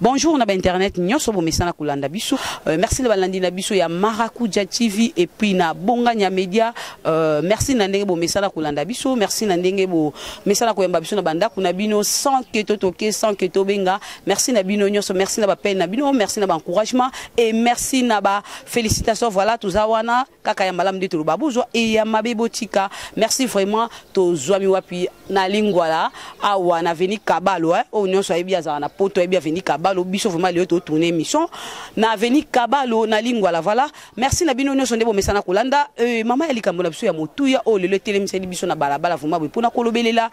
Bonjour na ba internet nyonso bomesana kolanda biso. Merci na balandi na biso ya Marakuja TV et puis na Bonganya Media. Merci na ndenge bomesana kolanda biso. Merci na ndenge bomesana koyamba biso na bandako na bino sans que totoke, sans que tobenga. Merci na bino nyonso, merci na ba peine na bino, merci na ba encouragement et merci na ba félicitations. Voilà, toza wana kaka ya malamu nde toloba bozwa e ya mabe botika. Merci vraiment. Tozwami wapi? Na Lingwala awa na avenue Kabalo, eh? Oyo nyonso ayebi azala na poto ayebi avenue Kabalo. Biso vraiment lelo totourne émission na avenue Kabalo na Lingwala. Voilà, merci na bino nyonso nde bomesana kolanda. Mama ya likambo na biso ya motuya oyo lelo etelemiseli biso na balabala vraiment boye mpona kolobelela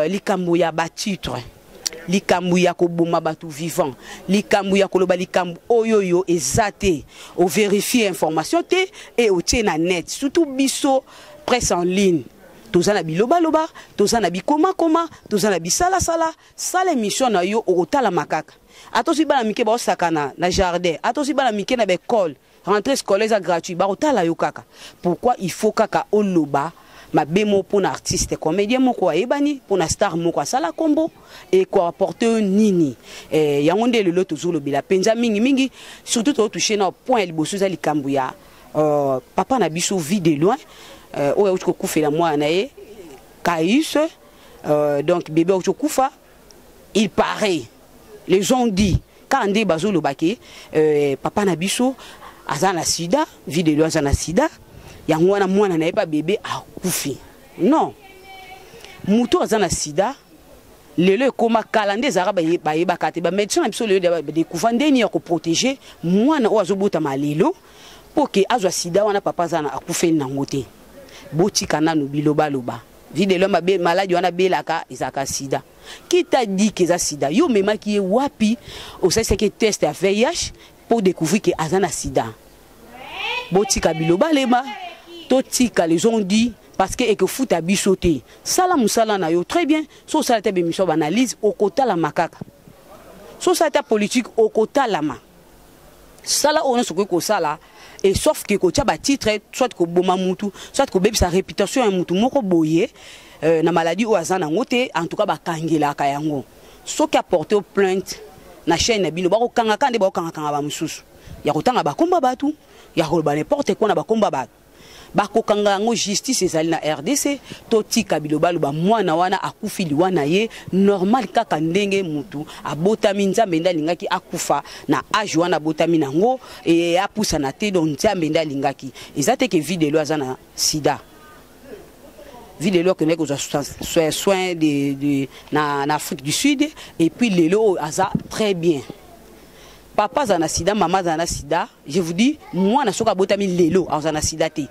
likambo ya batitre, likambo ya koboma bato vivant, likambo ya koloba likambo oyo oyo eza te, overifie information te e otie na net. Surtout biso presse en ligne, toza na bilobaloba, toza na bikomakoma, toza na bisalasala. Sala émission na yo, okotalama kaka. Ata ozwi bana mike baosakana na jardin, ata ozwi bana mike na baekole, rentrée scolaire eza gratuit, bakotala yo kaka. Pourquoi il faut kaka oloba mabe moko mpona artiste comédien moko ayebani, mpona star moko asala kombo? Ekoapporte yo nini? Yango nde lelo tozolobela mpenza mingimingi. Surtout tozotouche na point ya liboso, eza likambo ya papa na biso Vue de Loin, oyo auti kokufela mwana na ye Caius. Donc bébé auti kokufa, il paraît, les gens dit kaka nde bazoloba ke papa na biso aza na sida, Vue de Loin aza na sida, yango wana mwana na ye pa bébé akufi. Non, moto aza na sida lelo ekóma, kala nde ezalaka bayebaka te. Bamédecin na biso lelo badécouvrir ndeni ya koprotéger mwana oyo azobotama lelo mpo ke azwa sida wana papa aza na akufeli nango te. Botika nanu bilobaloba. Vue de Loin mabe, maladie wana abelaka ezalaka sida? Qui t'a dit que eza sida? Yo omemaki ye wapi, osalisaki test ya VIH mpo découvrir ke aza na sida? Botika bilobalema, totika les on dit, parce que ekofuta biso te. Sala mosala na yo très bien. So osala te bémission baanalyse, okotalama kaka. So osala te politique, okotalama. Sala oyo nyonso okoki kosala et sauf ke kotia batitre, soit koboma mutu, soit kobebisa réputation ya mutu moko boye na maladie oyo aza nango te. En tout cas bakangelaka yango. Soki aporte plainte na chaîne na bino, bakokangaka nde bakokangakanga bamosusu ya kotanga bakomba bato, ya koloba n'importe quoi na bakomba bato, bakokanga yango. Justice ezali na RDC. Totika bilobaloba. Mwana wana akufi liwa na ye normal, kaka ndenge mutu abotami. Nzambe nde alingaki akufa na age wana abotami nango e apusana te. Donc Nzambe nde alingaki. Eza te ke Vue de Loin aza na sida. Vue de Loin akendaki kozwa soin na Afrique du Sud et puis lelo oyo aza très bien. Papa aza na sida, mama aza na sida, je vous dis, mwana soki abotami lelo aza na sida te.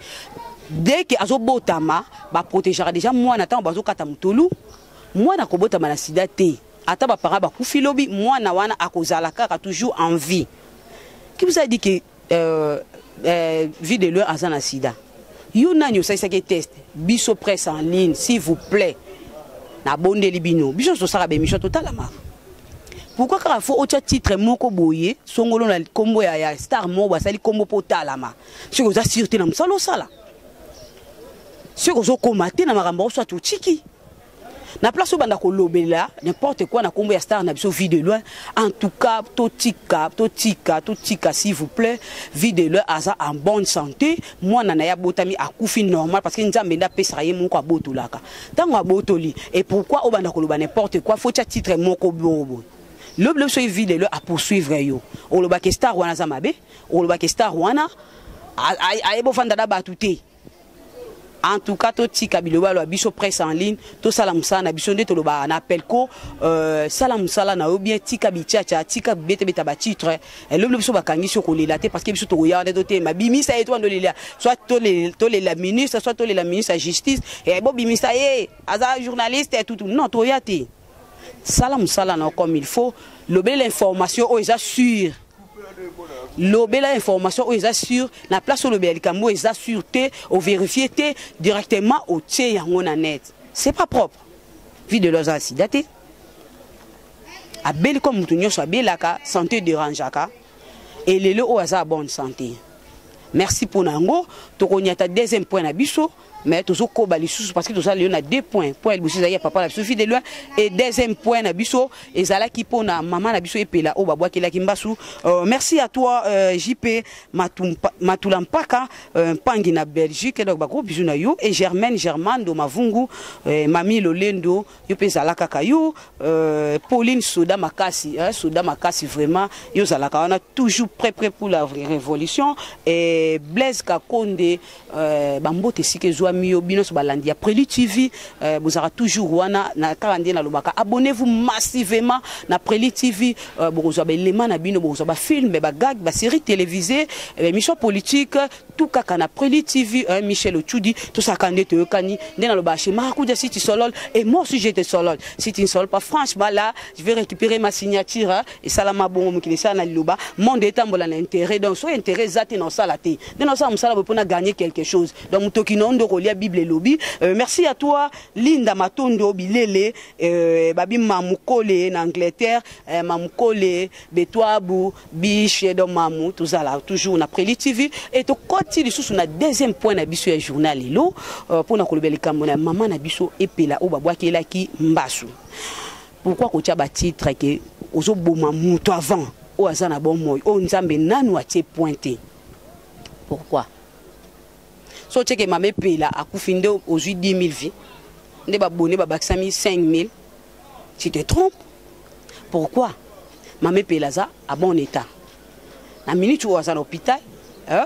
Dès que azobotama, baprotégeaka déjà mwana. Ntango bazokata motolu, mwana akobotama na sida te. Ata baparent bakufi lobi, mwana wana akozala kaka toujours en vie. Qui vous a dit que Vue de Loin aza na sida? Yo nani osalisaki test? Biso presse en ligne, s'il vous plaît, nabondeli bino, biso tosalaka bémission, totalamaka. Pourquoi kaka faut otia titre moko boye songolo na nkombo ya star moko basali nkombo mpo otalama, soki oza sûr te na mosala osala, soki ozokóma te na makambo oso ati otiki na place obanda kolobela n'importe quoi na nkombo ya star na biso Vue de Loin? En tout cas totika, totika, totika, s'il vous plaît. Vue de Loin aza en bonne santé. Mwana na ye abotami, akufi normal, parce que Nzambe nde apesaka, ye moko abotolaka ntango abotoli. Et pourquoi obanda koloba n'importe quoi, faut tia titre moko boye? Lobi lobi soki Vue de Loin apoursuivre yo, olobaki star wana aza mabe, olobaki star wana ayebi ofanda na bato te. En tout cas totika bilobalo ya biso presse en ligne, tosala mosala na biso nde tolobaka na Pelco. Sala mosala na yo bien, tika bitiatia, tika betebeta batitre. Elobi biso bakangisi, okolela te, parce que biso tokoya wana totema bimisa ye, tobanda olela, soit tolela ministre, soit tolela ministre ya justice, bobimisa ye, aza journaliste tutu. Non, toya te. Sala mosala na yo comme il faut. Lobela information oyo eza sûre, lobela information oyo eza sûre. Na place olobela likambo oyo eza sûr te, ovérifie te, directement otie yango na net, c'est pas propre. Vue de Loin aza sida te. Abeli comme moto nyonso abelaka, santé dérangeaka, elelo oyo aza bonne santé. Merci mpona yango. Tokoniata deuxième point na biso. Mais tozokoba lisusu parce que toza lelo na deux points. Point ya liboso ezalaki ya papa na biso Vue de Loin, et deuxième point na biso ezalaki mpona mama na biso Epela oyo babwakelaki mbasu. Merci à toi, JP Matula Mpaka, Mpangi na Belgique, donc bagros bisous na yo. Et Germaine Germando Mavungu, Mami Lolendo, yo mpe ezala kaka yo. Pauline Soda Makasi, hein, Soda Makasi, vraiment yo ozalaka wana toujours prêt, prêt pour la révolution. Et Blaise Kakonde, bambote esika ezwami yo. Bino nyonso balandi ya Prélude TV, bozalaka toujours wana na kaka nde nalobaka, abonnez-vous massivement na Prélude TV. Bokozwa baelema na bino, bokozwa bafilm, bagag, basérie télévisée, émission politique, tout kaka na Prélude TV. Michel Ochudi, tosalaka nde toyokani nde nalobaka chez Marakuja. Si tu solol et moi aussi je te solol, si tu ne soles pas, franchement là, je vais récupérer ma signature, hein. Esalama bongo, mokili esala na liloba, monde etambola na intérêt. Donc so intérêt eza te, na osala te nde na osala mosala boye mpona gagner quelque chose. Donc motoki na yo nde kolia, Bible elobi. Merci à toi, Linda Matondo Bilele, babi Mamukole na Angleterre, Mamukole Betwabu Biche. Donc mamu, tozala toujours na Prélude TV et tokoti lisusu na deuxième point na biso ya journal lelo, mpona koloba likambo na mama na biso Epela oyo babwakelaki mbasu. Pourquoi kotia batitre ke ozoboma moto avant oyo aza na bomoi, oyo Nzambe nanu atie point te? Pourquoi? So otieke mama Epela akufi nde ozwi 10 000 vues, nde babone babakisami 5 000, tu te trompes. Pourquoi? Mama Epela aza à bon état na minute oyo, aza na hôpital.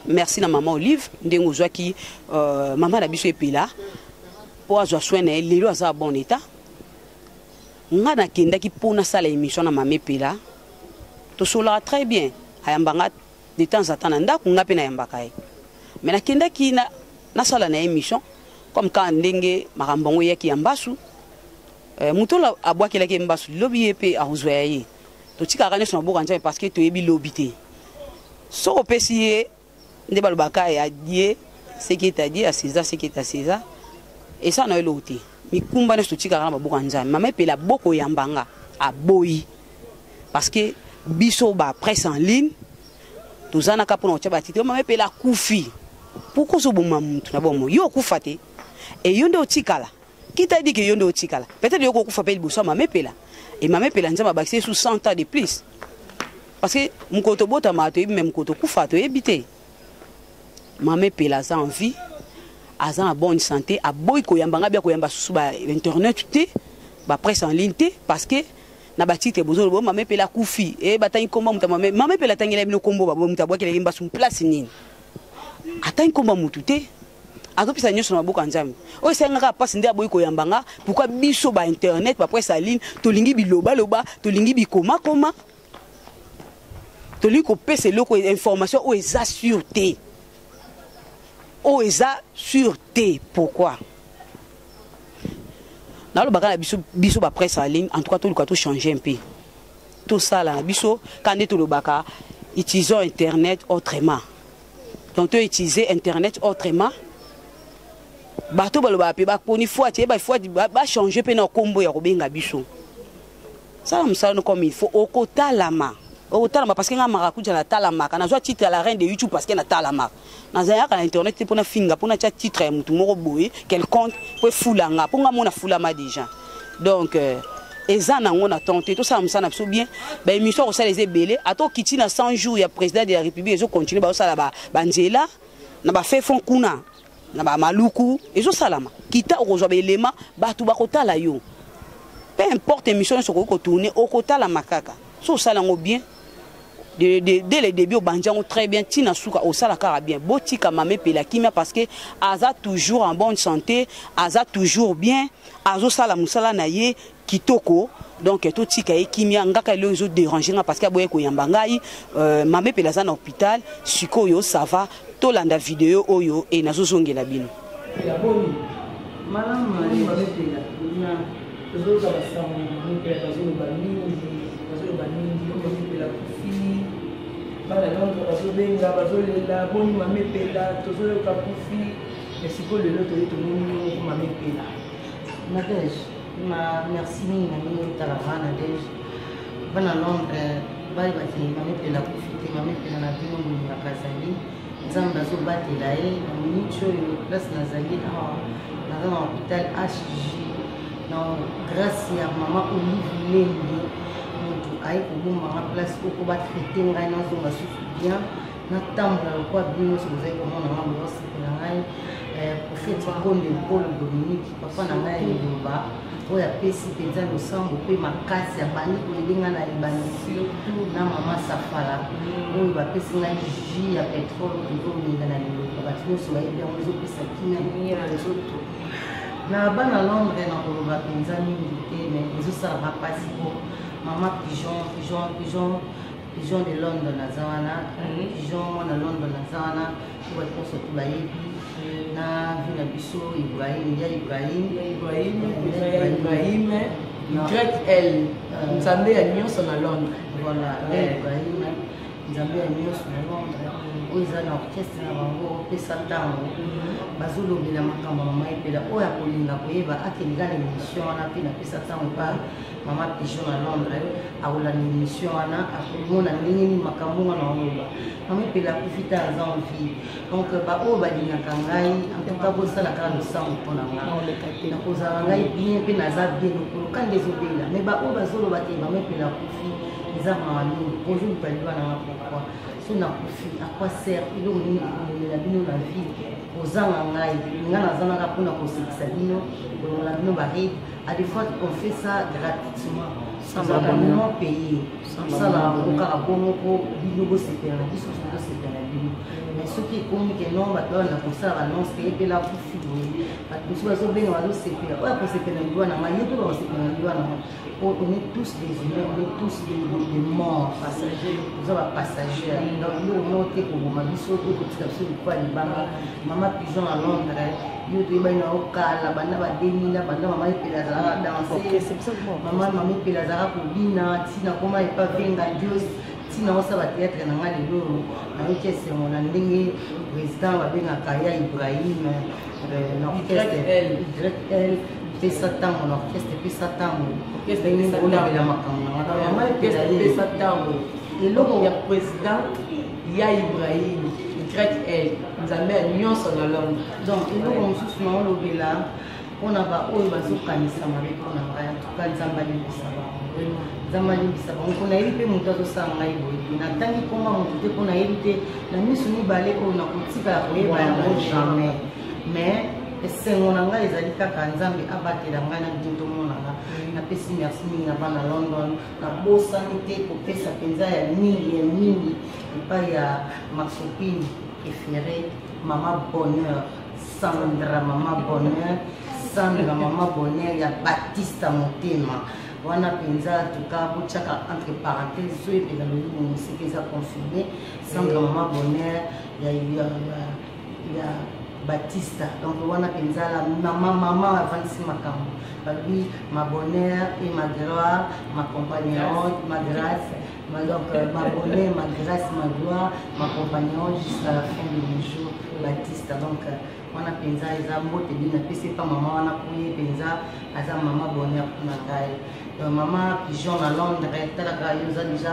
Merci na mama Olive ndenge ozwaki mama na biso Epela mpo azwa soin na ye. Lelo aza à bon état. Nga nakendaki mpo nasala émission na mama Epela, tosolaka très bien, ayambanga de temps en temps na ndako, nga mpe nayambaka ye. Mais nakendaki na, nasala na émission comme kaka ndenge makambo yango eyaki ya mbasu. Moto oyo abwakelaki ye mbasu, lobi ye mpe akozwa ya ye. Totikaka nyonso na maboko ya Nzambe parce que toyebi lobi te. Soki opesi ye nde balobaka ya die, ce qui est à Dieu, à César ce qui est à César, esala na yo eloko te. Mikumba nyonso totikaka na maboko ya Nzambe. Mama Epela bokoyamba nga, aboyi parce que biso bapresse en ligne tozanaka mpona kotia batitre mama Epela akufi. Pourquoi ozoboma mutu na bomo? Yo okufa te e yo nde otikala. Qui t'a dit que yo nde otikala? Peut-être yo kokufa mpe liboso ya mama Epela. E mama Epela, Nzambe abakisi ye su 100 ans de plus parce que mokolo tobotama toyebi, me mokolo tokufa toyebi te. Mama Epela aza en vie, aza na bonne santé. Aboyi koyamba nga, bia koyamba susu ba internet te, bapresse en ligne te, parce que na batitre bozoloba mama Epela akufi e batangi komba moto. Mama Epela atangela bino kombo moto abwakelaki mbasu place nini? Atangi komba motu te, azopesa nyonso na maboko ya Nzambe. Oyo esengaka mpasi nde aboyi koyamba nga. Pourquoi biso bainternet, bapresse en ligne, tolingi bilobaloba, tolingi bikomakoma, tolingi kopesa eloko, information oyo eza sûr te, oyo eza sûr te? Pourquoi? Nalobaka na biso, biso bapresse en ligne, en tout cas toluka tochange mpe tosala na biso ka nde tolobaka, utilisons internet autrement. Donc toutiliser internet autrement. Bato balobaka mpe bakoni fwati yeba fwati, bachange mpe na nkombo ya kobenga biso. Sala mosala no comme il faut, okotalama, okotalama. Parce que nga Marakuja natalamaka, nazwa titre ya la reine de YouTube parce que natalamaka. Nazalaka na internet te mpona finga, mpona tia titre ya motu moko boye quelconque mpo efulanga, mpo nga mona fulama déjà. Donc eza nango na temps te. Tosala mosala na biso bien. Baémission kosala eza ebele. Ata okiti na 100 jours ya président de la République, ezocontinue. Bazosala banzela na bafefon kuna na bamaluku, ezosalama. Kita, okozwa baelema, bato bakotala yo. Peu importe émission nyonso okoki kotourne, okotalama kaka so osala yango bien dès le début, obandi yango très bien ntina suka, osala kaka bien. Botika mama Epela kimia parce que aza toujours en bonne santé, aza toujours bien, azosala mosala na ye kitoko. Donc totika ye kimia. Ngaka eloko ezodérange nga parce que aboye koyamba ngai. Mama Epela aza na hôpital sikoyo, ça va. Tolanda video oyo e nazozongela bino. Malamu, mama Epela, tozoyoka basango mama Epela, bazoloba mingi, bazoloba mingi, mama Epela kufi. Bana Londres bazobenga, bazolela, boni mama Epela, tozoyoka kufi. Mais sikoyo lelo toye tomoni yo moko mama Epela. Nadege, ma merci mingi na ndenge otalaka. Nadege, bana Londres bayeba te mama Epela kufi te. Mama Epela na bino bolingaka azali. Nzambe azobatela ye na minute oyo. Place nazali awa, naza na hôpital HG na grâce ya mama Olive Lembe, moto aye kobombanga place oko batraite ngai, nazonga susu bien, natambola lokola bino nyonso bozali komona nga, bozosepela ngai. Prophète Konde Paul Dominique, papa na ngai ya liloba, oyo apesi mpenza losambo mpe makasi, abandi koyede ngai na ebandisi, na mama Safala oyo bapesi ngai jus ya pétrole tozomela na liloba. Bato nyonso bayebi yango, ezopesa kimia na nzoto. Na bana Londres, na koloba mpenza mingi te, mais ezosalaka mpasi po mama Pigeon, Pigeon, Pigeon, Pigeon de London aza wana, Pigeon mwana London aza wana, po bato nyonso to bayebi na vi na biso Ibrahim ya Ibrahim. Ibrahim ya Ibrahim YL, Nzambe ya nyonso na Londres. Voilà, ya Ibrahim, Nzambe ya nyonso na Londres, oyo eza na orchestre na bango opesa ntango bazolobela makambo ya mama Epela. Oyo akolinga koyeba, akende kaka na émission wana mpe napesa ntango pa mama Pigeon na Londres. Akolanda émission wana, akomona ndenge nini makambo wana oloba. Mama Epela akufi te, aza en vie. Donc baoyo balingaka ngai, en tout cas bosala kaka losambo mpo na ngai, nakozala ngai bien mpe naza bien lokolo kanda ezobela. Mais baoyo bazoloba te mama Epela akufi, eza mawa mingi. Ozoluka liwa nanga pourquoi? So nakufi, à quoi sert? Eloko nini ekomemela bino na vie kozanga ngai? Ngai nazangaka mpona kosekisa bino, kolongola bino baride. À des fois on fait ça gratuitement, ozalaka non payé, osala yango kaka bongo mpo bino bosepela na biso, soki tosepela na bino. Mais soki ekomi ke non, bato wana kosala baannonce ke Epela akufi boye, bato mosusu bazobenga, bazosepela. Oyo akosepela na liwa na ngai, ye mpe bakosepela na liwa na ngai. On est tous des humains, on est tous des morts passagers, toza bapassager. Donc eloko moko te koboma biso to kotika biso likwa libanga. Mama Pigeon na Londres, yo toyebani na okala banda ba 2000, banda mama Epela azalaka danse, mama Epela azalaka kobina, ntina koma epa Venga Dios, ntina osala batéâtre na ngai. Lelo oyo nayoki esengo na ndenge président babengaka ya Ibrahim na orchestre YL pesa ntango, na orchestre pesa ntango, ndenge olobela makambo na nga, mama Epela. Pesa ntango. Eloko ya président ya Ibrahim YL, Nzambe ya nyonso na Londres. Donc eloko mosusu naolobela mpona baoyo bazokanisa mabe mpona ngai, antuka Nzambe alimbisa bango, Nzambe alimbisa bango, mpo nayebi mpe moto azosala ngai boye te. Natangi komba moto te, mpo nayebi te na miso mibale oyo nakotikala koyeba yango jamais. Mais esengo na ngai ezali kaka Nzambe abatela ngai na bino, tomonanga. Napesi merci mingi na bana London. Nabosani te kopesa mpenza ya mingi ya mingi epai ya masopine préféré, mama Bonheur Sandra, mama Bonheur Sandra, mama Bonheur ya Batista Motema wana mpenza. Tuka botiaka entre parenthèse, so epela loyibo mosika eza confirmé, Sandra mama Bonheur ya Batista. Donc wana mpenza la mama, mama avandisi makambo, balobi ma bonheur et ma gloire, ma compagnon, ma grâce, donc ma bonheur, ma grâce, ma gloire, ma compagnon jusqu'à la fin de mes jours, Batista. Donc wana mpenza eza mbote bino napesi epa mama wana, po ye mpenza aza mama bonheur mpona ngai. Donc mama Pigeon na Londres, talaka yo, oza déjà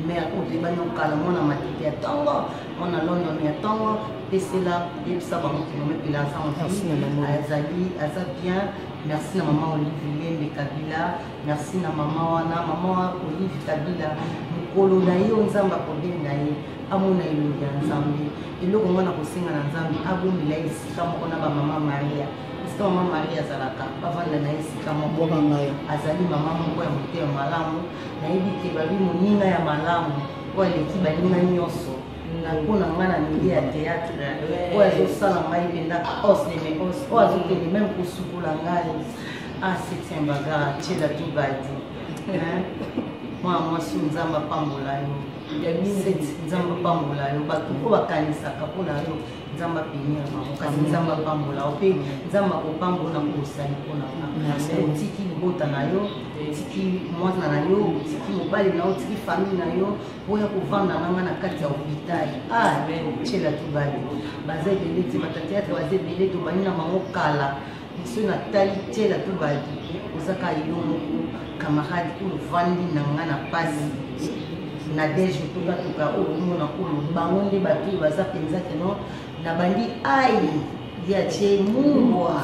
mare oyo toyebani okala, mwana Matete ya ntongo, mwana London ya ntongo. Pesela, yebisa bango ke mama Epela aza en vie, azali, aza bien. Merci na mama Olive Lembe Kabila, merci na mama wana, mama Olive Kabila. Mokolo na ye oyo Nzambe akobenga ye, amona elongi ya Nzambe. Eloko ngo na kosenga na Nzambe, abombela ye esika moko na bamama Maria, esika mama Maria azalaka, bavanda na ye esika moko. Azali mama moko ya motema malamu. Nayebi ke babi moninga ya malamu oyo aleki baninga nyonso na mpo na ngai na milieu ya théâtre, oyo azosala ngai mpenza os de mes os, oyo azokende même kosukola ngai. Ah, septième bagarre, tiela tubadi mwana mwasi, Nzambe apambola yo, Nzambe apambola yo. Bato oyo bakanisaka mpona yo, Nzambe apenir bango, kasi Nzambe apambola yo mpe Nzambe akopambola kosali mpona nga. Otiki libota na yo, otiki mwana na yo, otiki mobali na yo, otiki famille na yo, oya kovanda nanga na kati ya hôpital. Ah, tiela tubali, baza ebele te, bato ya théâtre baza ebele, tobandi na bango kala. So natali tiela tubali, ozaka yo moko camarade oyo ovandi na nga na pasi. Nadege Tokatoka oyo omona oyo bango nde bato oyo baza mpenza keno nabandi ai ye atie mungwa,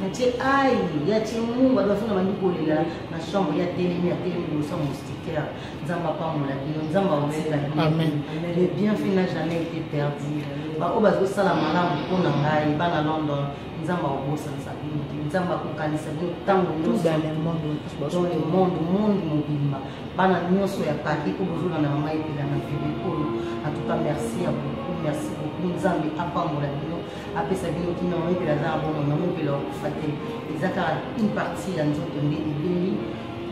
natie ai ye atie mungwa, donc na bandi kolela na chambre, ye atelemi, atelemi liboso ya moustiquaire. Nzambe apambola bino, Nzambe akotika bino. Le bienfait n'a jamais été perdu. Baoyo bazosala malamu mpo na ngai, bana London, Nzambe akobosanisa bino te, Nzambe akokanisa bino ntango nyonso dans le monde, monde mobimba, bana nyonso ya Paris oyo bozolanda mama Epela na video oyo. En tout cas, merci ya beaucoup, merci beaucoup. Nzambe apambola bino, apesa bino kimia. Mama Epela aza na bomoi, mama Epela akufa te, eza kaka une partie ya nzoto nde ebeli.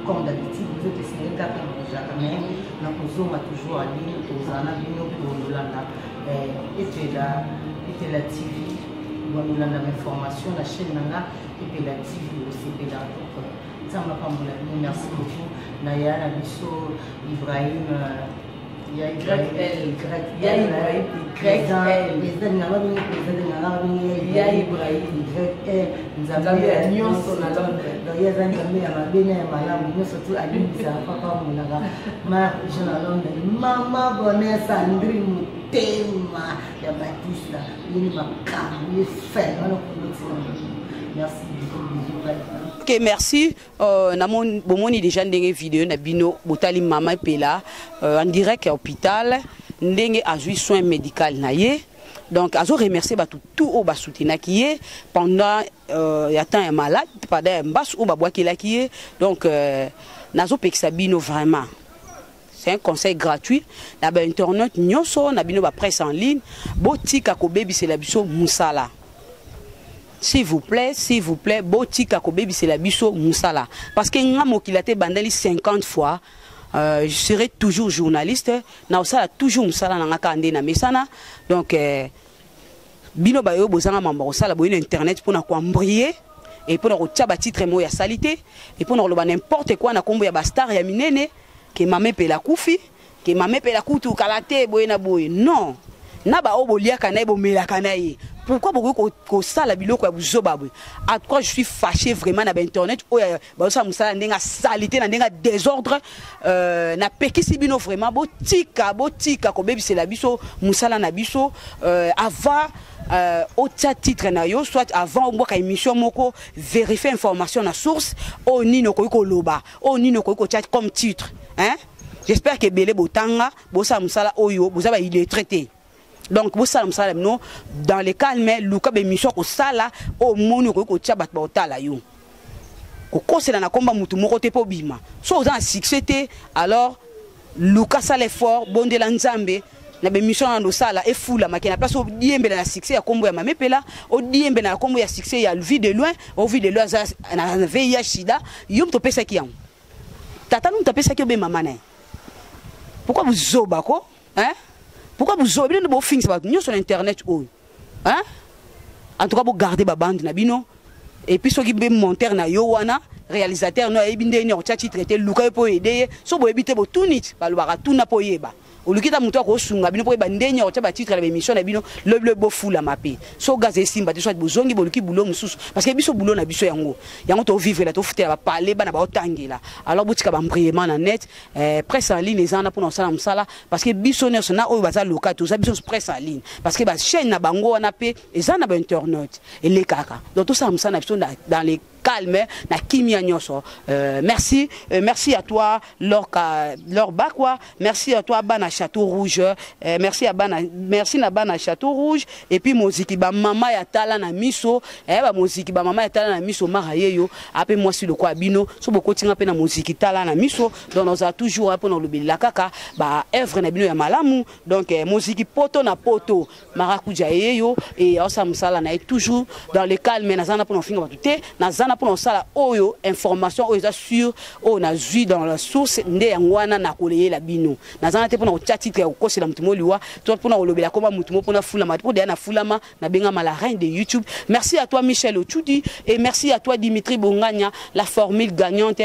Comme d'habitude, nzoto esengeli kaka ebougeaka, mais nakozonga toujours en ligne, tozala na bino mpe bolanda Epela, Epela TV, bolanda bainformation na chaîne na nga Epela TV, osepela. Donc Nzambe apambola bino, merci beaucoup na ya na biso Ibrahim, ya Ibrahim. Ya Ibrahim. Président nanga bingi, président nanga bingi. Ya Ibrahim. YL, Nzambe ya nyonso na Londres. Donc ye aza Nzambe ya mabe na ya malamu nyonso, tu alimbisaka, papa amonaka. Mar Jean na Londres, mama Bonheur Sandrine, motema ya Batista, yeni makambo ye fin wana kolotina. Merci, bisous, bisous, bye. Ok, merci. Namoni, bomoni déjà ndenge video na bino botali mama Epela en direct ya hôpital, ndenge azwi soin médical na ye. Donc azo remercier bato tout oyo basoutenaki ye pendant ya temps ya malade, pendant ya mbasu oyo babwakelaki ye. Donc nazopekisa bino vraiment, c'est un conseil gratuit na bainternet nyonso na bino, bapresse en ligne, botika kobebisela biso mosala, s'il vous plaît, s'il vous plaît, botika kobebisela biso mosala, parce que nga mokili te bandeli 50 fois, je serai toujours journaliste, na osala toujours mosala na nga kaka nde na mesana. Donc bino bayo bozanga mambo kosala boye na internet mpona koembrouiller et mpona kotia batitre moko ya sali te et mpona koloba n'importe quoi na nkombo ya bastar ya minene, ke mama Epela akufi, ke mama Epela kutu kala te boye na boye. Non, na baoyo boliaka na ye, bomelaka na ye, pourquoi bokoki kosala biloko ya buzoba boye? En tout cas, je suis fâché vraiment na bainternet oyo bazosala mosala ndenge asali te, na ndenge ya désordre. Napekisi bino vraiment, botika, botika kobebisela biso mosala na biso. Avant otia titre na yo, soit avant obwaka émission moko, vérifie information na source oyo nini okoki koloba, oyo nini okoki kotia comme titre, hein? J'espère que ebele botanga, bosala mosala oyo, boza baillettré te. Donc bosala mosala bino dans le calme, luka bémission kosala oyo omoni okoki kotia, bato baotala yo. Kokosela na komba mutu moko te mpo bima so oza na succès te. Alors luka, sala effort, bondela Nzambe na bémission wana osala efulamaki na place odiembela na succès ya kombo ya mama Epela, odiembela na kombo ya succès ya Vie de Loin. O Vie de Loin aza na VIH sida, yo moto opesaki yango, tata no moto apesaki yo be mama na ye. Pourquoi buzoba ko, hein? Pourquoi buzoba? Bino nde bofingisa bato nyonso na internet oyo, hein? En tout cas, bogarde babande na bino. Et puis soki mpe monteur na yo wana, réalisateur no ayebi ndenge nini akotia titre te, luka ye mpo oyede ye. So boyebi te, botuni ti balobaka, tuna mpo oyeba. Oluki ta moto akosunga bino mpo oyeba ndenge nini akotia batitre na baémission na bino. Lobi lobi bofulama mpe so gaz esimba te, soit bozongi boluki boulot mosusu, parce que biso boulot na biso yango, yango tovivre la, tofutela bapale, bana baotangela. Alors botika baembrouillement na net. Presse en ligne eza wana mpona kosala mosala, parce que biso nyonso na oyo baza loka, toza biso nyonso presse en ligne, parce que bachaîne na bango wana mpe eza na bainternet elekaka. Donc tosala mosala na biso dans les calme, na kimia nyonso. Merci, merci à toi Laure, Laure Bakwa, merci à toi bana Château Rouge, merci à bana, merci na bana Château Rouge. Et puis moziki ba mama ya tala na miso, ba moziki ba mama ya tala na miso, mara yeyo ape mwasi lokwa bino so bokotinga pe na moziki tala na miso. Donc naza toujours mpo na olobela kaka ba œuvre na bino ya malamu. Donc moziki poto na poto, Marakuja yeyo e aosala mosala na ye toujours dans le calme. Naza na mpona kofinga bato te, naza na mpona kosala oyo information oyo eza sur oyo nazwi dans la source, nde yango wana nakoleyela bino. Naza na te mpona kotia titre ya kokosela motu mo liwa to mpona kolobela komba motu mo mpona fulama, mpo deya na fulama nabengama la reine de YouTube. Merci à toi Michel Ochudi et merci à toi Dimitri Bongania, la formule gagnante.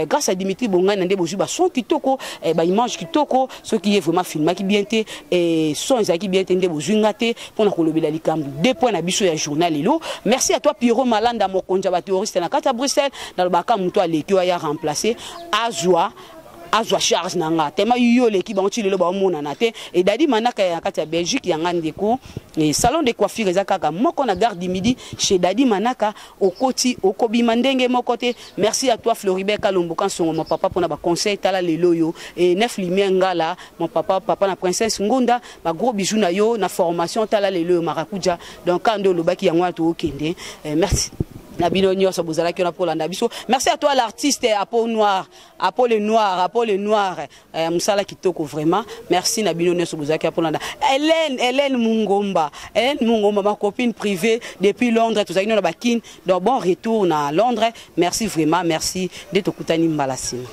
Grâce à Dimitri Bongania nde bozwi bason kitoko, baimage kitoko. Soki ye vraiment filmaki bien te et son ezalaki bien te, nde bozwi nga te mpona kolobela likambo deux points na biso ya journal lelo. Merci à toi Pierrot Malanda, mokonzi ya baterroriste na kati ya Bruxelles. Nalobaka moto aleki oyo aya remplacer, azwa. Azwa charge na nga tema yo oleki bango ti lelo baomonana te. E Dadi Manaka ya kati ya Belgique, ya nga ndeko. E salon de coiffure eza kaka moko na gare du Midi, chez Dadi Manaka. Okoti, okobima ndenge moko te. Merci à toi, Floribert Kalombo Kansongo, mon papa, mpona baconseil. Tala lelo oyo e Neuf Lumière Ngala, mon papa, papa na Princesse Ngunda, bagros bisous na yo na formation. Tala lelo oyo Marakuja. Donc kaka nde olobaki yango wana, tookende. Merci na bino nyonso bozalaki wana mpo biso. Merci à toi, l'artiste Apo Noir, Apo le Noir, Apo le Noir, mosala kitoko vraiment. Merci na bino nyonso bozalaki mpona. Hélène, Hélène Mungomba, Hélène Mungomba, ma copine privée depuis Londres, tozalaki no na bakine. Donc bon retour na Londres. Merci vraiment, merci. Nde tokutani mbala nsima.